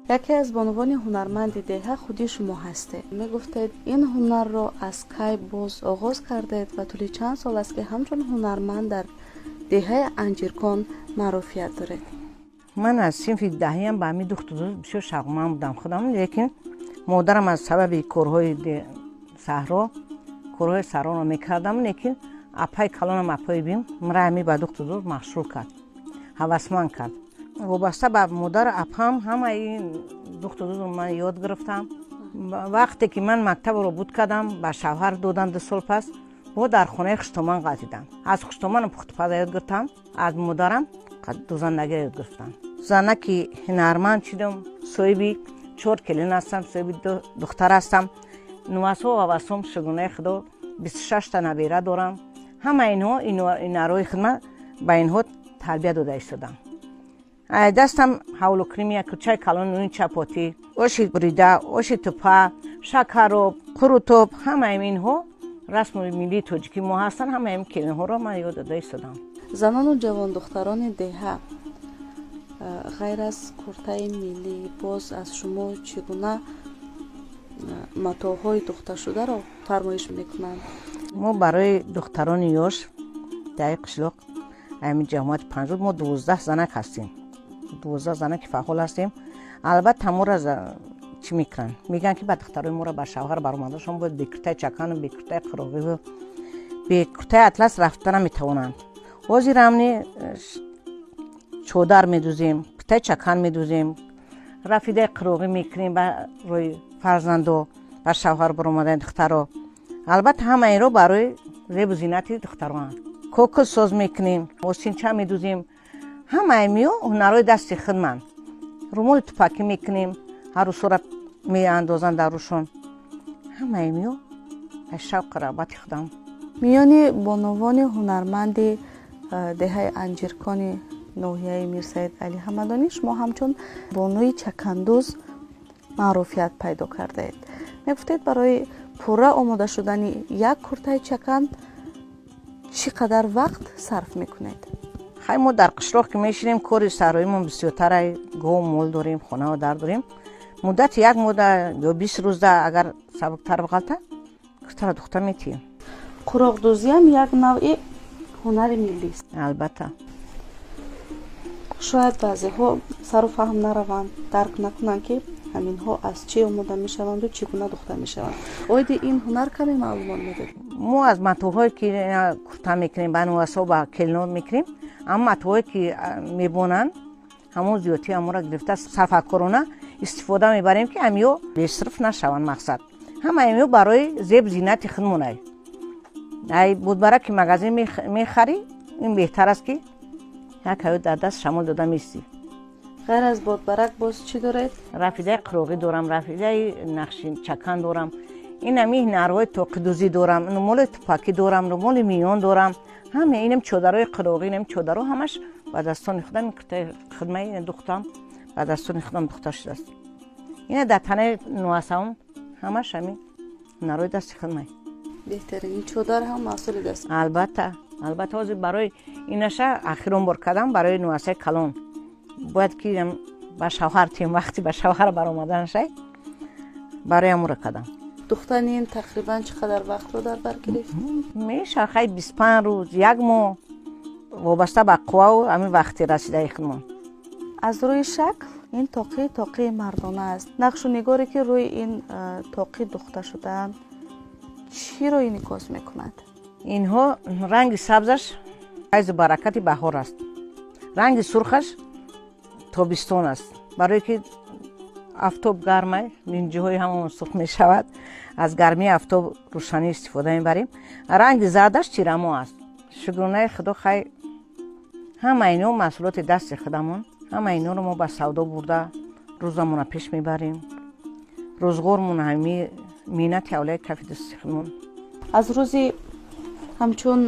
Яке аз бонувони ҳунарманди деҳа худи шумо ҳастед. Мегуфтед, ин ҳунарро аз кай боз оғоз кардед ва тӯли чанд сол аст, ки ҳамчун ҳунарманд дар деҳаи Анҷиркон маъруфият доред? Ман аз синфи даҳиям ба ҳамин духту дӯз бисёр шавқманд будам худам, лекин модарам аз сабаби корҳои саҳро, корҳои саҳроро мекардам, лекин апаи калонам, апаи бим, мара ҳами ба духту дӯз машғул кард, ҳавасманд кард. Вобаста ба модар, апам, ҳамаи ин духту дӯзро ман ёд гирифтам. Вақте ки ман мактабро буд кардам, ба шавҳар додам, 2 сол пас бо дар хонаи хуштоман ғалтидам. Аз хуштоманам пухтупаза ёд гирифтам, аз модарам дузандагиро ёд гирифтам. Занаки ҳунарманд шудам, соҳиби чор келин ҳастам, соҳиби ду духтар ҳастам, нувасҳо ҳавасом, шукронаи Худо, 26-та набера дорам. Ҳама инҳо ҳунарҳои хидмат ба инҳо тарбия дода истодам. Дастам ҳавлукунӣ, кӯчаи калон, нуни чапотӣ, оши бурида, оши тупа, шакароб, қурутоб, ҳамаи инҳо расму миллии тоҷикӣ мо ҳастанд. Ҳамаи ин келинҳоро ман ёд дода истодам. Занону ҷавондухтарони деҳа ғайр аз куртаи миллӣ боз аз шумо чӣ гуна матоъҳои духташударо фармоиш мекунанд? Мо барои духтарони ёш даи қишлоқ, ҳамин ҷамоати Панҷруд, мо 12 занак ҳастем, 12 занаки фаъол ҳастем. Албатта, моро чӣ мекунанд, мегӯянд, ки ба духтарои моро ба шавҳар баромадашон бояд бе куртаи чакану бе куртаи қироғиву бе куртаи атлас рафта наметавонанд. Ҳозир ҳамни чодар медузем, куртаи чакан медузем, рафидаи қироғӣ мекунем барои фарзандо, ба шавҳар баромадани духтаро. Албатта, ҳама инро барои зебу зинати духтароанд. Кокил соз мекунем, осинча медузем, ҳамаи миё ҳунарҳои дасти худманд. Румоли тупакӣ мекунем, ҳарӯсора меандозанд дар рӯшон. Ҳамаи миё аз шавқу рағбати худам. Миёни бонувони ҳунарманди деҳаи Анҷиркони ноҳияи Мирсаид Али Ҳамадонӣ шумо ҳамчун бонуи чакандӯз маъруфият пайдо кардаед. Мегуфтед, барои пурра омода шудани як куртаи чакан чӣ қадар вақт сарф мекунед? Хай, мо дар қишлоқ ки мешинем, кори саҳроимон бисёртара, гов, мол дорем, хонао дар дорем. Муддати як моҳда ё 20 рӯзда, агар сабуктар бағалта, куртаро духта метиҳем. Қуроқдӯзиам як навъи ҳунари миллист. Албатта. Шояд баъзеҳо сару фаҳм нараванд, дарк накунанд, ки ҳаминҳо аз чӣ омода мешаванду чӣ гуна духта мешаванд. Оиди ин ҳунар каме маълумот медодед? Мо аз матоъҳое ки курта мекунем, ба нувасҳо, ба келино мекунем, ҳамон матоъҳое ки мебонанд, ҳамон зиёдтии ҳамонро гирифта, сарфакорона истифода мебарем, ки ҳамиё бесирф нашаванд. Мақсад, ҳама ҳамиё барои зеб зинати худмонай. Ай бодбара ки магазин мехарӣ, ин беҳтар аст, ки як ҳаё дар даст шамол дода меистӣ. Ғайр аз бодбарак боз чӣ доред? Рафидаи қироғӣ дорам, рафидаи нақши чакан дорам, инами ҳунарҳои тоқидӯзӣ дорам, румоли тупакӣ дорам, румоли миён дорам. Ҳама инам чодарҳои қироғӣ, инам чодарҳо ҳамаш ба дастони худам, куртаи хидмаи духтам ба дастони худам духта шудааст. Ина дар танаи нуасаум ҳамаш ҳамин ҳунарҳои дасти хидмай. Беҳтарин. Ин чодар ҳам маҳсули даст? Албатта, албатта. Ҳозир барои инаша ахирон бор кардам, барои нуасаи калон. Бояд ки ба шавҳар тием, вақти ба шавҳар баромаданашай барои ҳамура кардам. Духтани ин тақрибан чӣ қадар вақтро дар бар гирифт? Мешавад, хай, 25 рӯз, як моҳ, вобаста ба қуввау ҳамин вақти расидаи худмон. Аз рӯи шакл ин тоқӣ тоқии мардона аст. Нақшу нигоре, ки рӯи ин тоқӣ духта шудаанд, чиро инъикос мекунад? Инҳо ранги сабзаш файзу баракати баҳор аст, ранги сурхаш тобистон аст, барое ки афтоб гармай, линҷиҳои ҳамон сурх мешавад, аз гармии афтоб рӯшанӣ истифода мебарем. Ранги зардаш тирамо аст. Шукронаи Худо, хай, ҳама ино маҳсулоти дасти худамон. Ҳама иноро мо ба савдо бурда, рӯзамона пеш мебарем, рӯзғормон ҳами меҳнати авлияи кафи дасти худмон. Аз рӯзи ҳамчун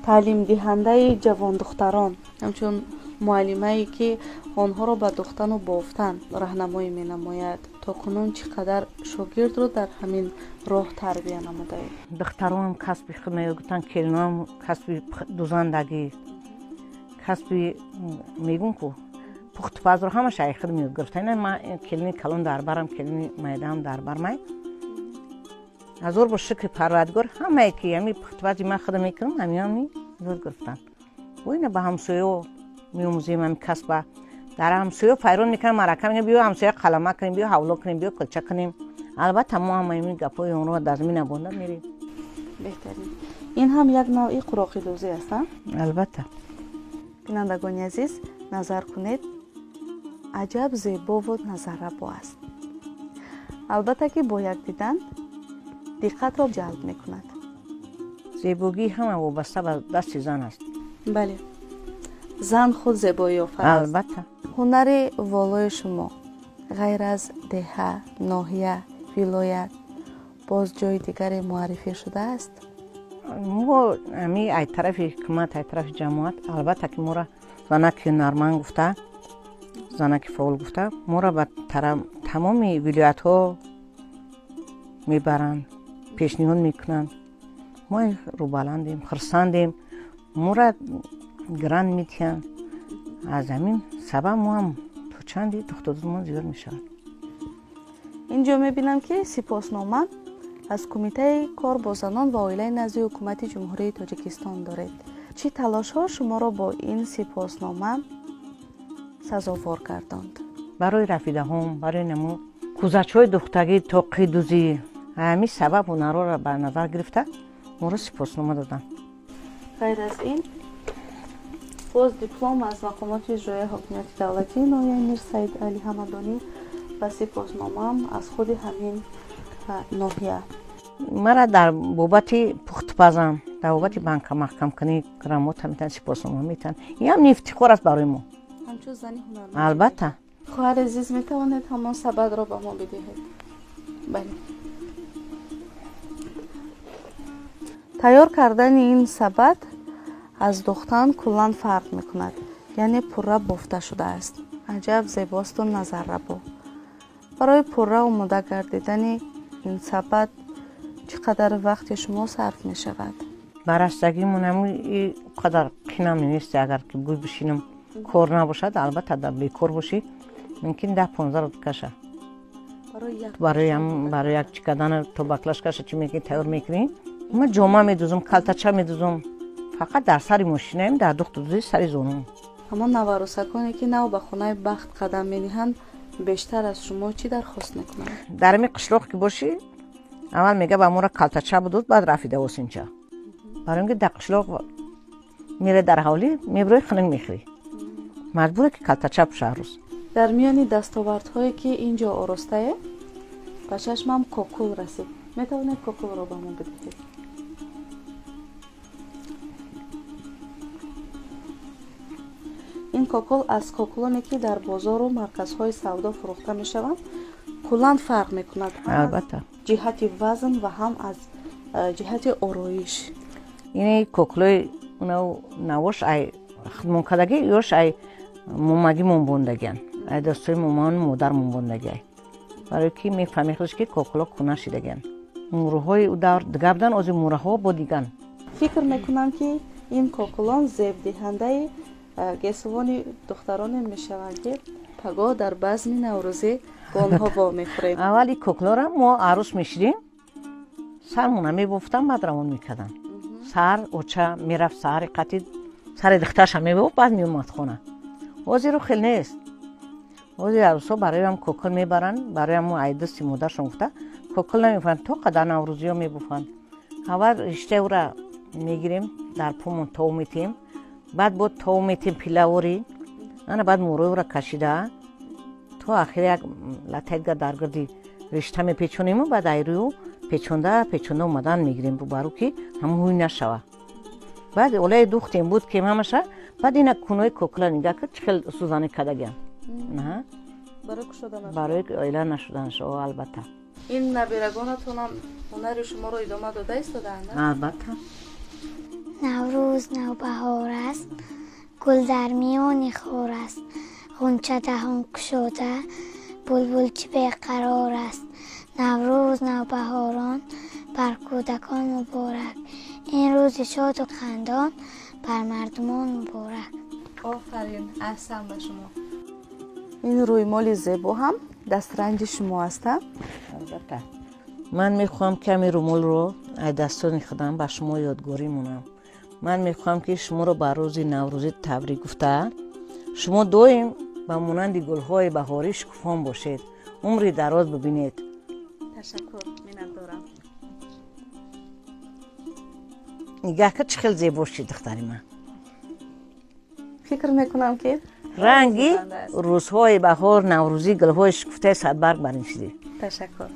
таълимдиҳандаи ҷавондухтарон, ҳамчун муаллимае, ки онҳоро ба духтану бофтан роҳнамоӣ менамояд, то кунун чӣ қадар шогирдро дар ҳамин роҳ тарбия намудаед? Духтаронам касби худ мегуфтанд, келинонам касби дузандагӣ, касби мегӯм ку. Пухтупазро ҳамаша ай худам ёд гирифта. Ина ман келини калон дар барам, келини майдаам дар бармай. Ҳазор бор шукри Парвардигор, ҳамае ки ҳами пухтупази ман худам мекунам, ҳамиёни ёд гирифтан. Бо ина ба ҳамсоё меомӯзем ҳами касба. Дар ҳамсоё файрон мекунам, марака мекунам, биё ҳамсоя қалама кунем, биё ҳавло кунем, биё кулча кунем. Албатта мо ҳама ин гапҳои онро дар замин набонда мерем. Беҳтарин. Ин ҳам як навъи қуроқидӯзӣ аст, а? Албатта. Бинандагони азиз, назар кунед, аҷаб зебову назаррабо аст. Албатта ки бо як дидан диққатро ҷалб мекунад. Зебогӣ ҳама вобаста ба дасти зан аст. Бале, зан худ зебоиёфар аст. Албатта. Ҳунари волои шумо ғайр аз деҳа, ноҳия, вилоят боз ҷои дигаре муаррифӣ шудааст? Мо ами ай тарафи ҳукумат, ай тарафи ҷамоат, албатта ки моро занаки ҳунарманд гуфта, занаки фаъол гуфта, моро ба тамоми вилоятҳо мебаранд, пешниҳод мекунанд. Мо рӯбаландем, хурсандем, моро грант медиҳанд. Аз ҳамин сабаб мо ҳам то чанди духтудӯзмон зиёд мешавад. Инҷо мебинам ки сипоснома аз Кумитаи кор бо занон ва оилаи назди Ҳукумати Ҷумҳурии Тоҷикистон доред. Чӣ талошҳо шуморо бо ин сипоснома сазовор гардонд? Барои рафидаҳом, барои намо кӯзачҳои духтагӣ, тоқидӯзӣ, ҳамин сабаб ҳунарҳоро ба назар гирифта моро сипоснома доданд. Ғайр аз ин боз диплом аз мақомоти иҷроияи ҳокимияти давлатии ноҳияи Мирсаид Али Ҳамадонӣ ва сипосномаам аз худи ҳамин ноҳия. Мара дар бобати пухтупазам, дар бобати банка маҳкамкунӣ грамота метан, сипоснома метан. Ин ҳам ифтихор аст барои мо. Ҳамчун зани ҳунарманд. Албатта. Хоҳари азиз, метавонед ҳамон сабадро ба мо бидиҳед? Бале. Тайёр кардани ин сабад аз духтан куллан фарқ мекунад, яъне пурра бофта шудааст. Аҷаб зебосту назаррабо. Барои пурра омода гардидани ин сабад чӣ қадар вақти шумо сарф мешавад? Барастагимон ҳамин қадар қинам нест, агар ки гӯй бишинам кор набошад, албатта дар бекор бошӣ мумкин 10-15 рӯз каша. Барои як чӣ кардан то баклашкаша чӣ мекунӣ, тайёр мекунӣ. Ман ҷома медӯзам, калтача медӯзам. Фақат дар сари мошинаем, дар духтудӯзии сари зонум. Ҳамон наварӯсаконе ки нав ба хонаи бахт қадам медиҳанд, бештар аз шумо чӣ дархост мекунанд? Дар ҳамин қишлоқ ки бошӣ, аввал мега ба моро калтача будуд, баъд рафида осинча. Барои ин ки дар қишлоқ мере дар ҳавлӣ, мебирои хунук мехӯрӣ. Маҷбуре ки калтача пӯша ҳар рӯз. Дар миёни дастовардҳое ки инҷо оростае, ба чашмам кокул расид. Метавонед кокулро ба мо бидиҳед? Ин кокул аз кокулоне ки дар бозору марказҳои савдо фурӯхта мешаванд, куллан фарқ мекунад. Албатта. Ҷиҳати вазн ва ҳам аз ҷиҳати ороиш. Ин кокулои навош ай худмонкардагӣ, ёш ай момагӣ монбондагиан, ай дастҳои момаону модар монбондагиай. Барои ки мефаҳми худш ки кокуло куна шидагиан. Мӯраҳои ӯ давр дига буданд, ҳозир мӯраҳо бо диган. Фикр мекунам ки ин кокулон зебдиҳандаи гесувони духтароне мешаванд ки пагоҳ дар базми наврӯзӣ бо онҳо вомехӯрем. Аввал ин кокулоро мо арӯс мешидем, сармона мебофтам, баъд равон мекардам. Саҳар оча мерафт, саҳари қатӣ сари духтарша мебофт, баъд меомад хона. Ҳозиру хел нест. Ҳозир арӯсҳо бароям кокул мебаранд, бароям мо ай дасти модаршон гуфта кокул намебофанд, то қадар наврӯзиҳо мебофанд. Аввал риштаи ӯра мегирем, дар помон тов метиҳем, баъд бо тов метиҳем пилаворӣ, ана баъд мӯрои ӯра кашида то ахир як латаи дигар дар гирди ришта мепечонему, баъд айрӯю печонда печонда омадан мегирем рӯбарӯ ки ҳамон ҳуй нашава. Баъд олаи духтем буд ки ҳамаша, баъд ина кунои кокула нигаҳ кард, чӣ хел сӯзанӣ кардагиам. Барои оила нашуданаш, албатта. Ин набирагонатонам ҳунари шуморо идома дода истодаанд? Албатта. Наврӯз навбаҳор аст, гул дар миёни хор аст, ғунча даҳон кушода, булбул чӣ беқарор аст. Наврӯз навбаҳорон бар кӯдакон муборак, ин рӯзи шоду хандон бар мардумон муборак. Офарин, аҳсан ба шумо. Ин рӯймоли зебо ҳам дастранҷи шумо аст? Албатта, ман мехоҳам ки ҳамин рӯмолро аз дастони худам ба шумо ёдгорӣ монам. Ман мехоҳам, ки шуморо ба рӯзи наврӯзӣ табрик гуфта, шумо доим ба монанди гулҳои баҳорӣ шукуфон бошед, умри дароз бибинед. Ташаккур, миннатдорам. Нигаҳ кар, чӣ хел зебо шид, духтари ман. Фикр мекунам, ки ранги рӯзҳои баҳор, наврӯзӣ, гулҳои шукуфтаи садбарг бар ин шидӣ. Ташаккур.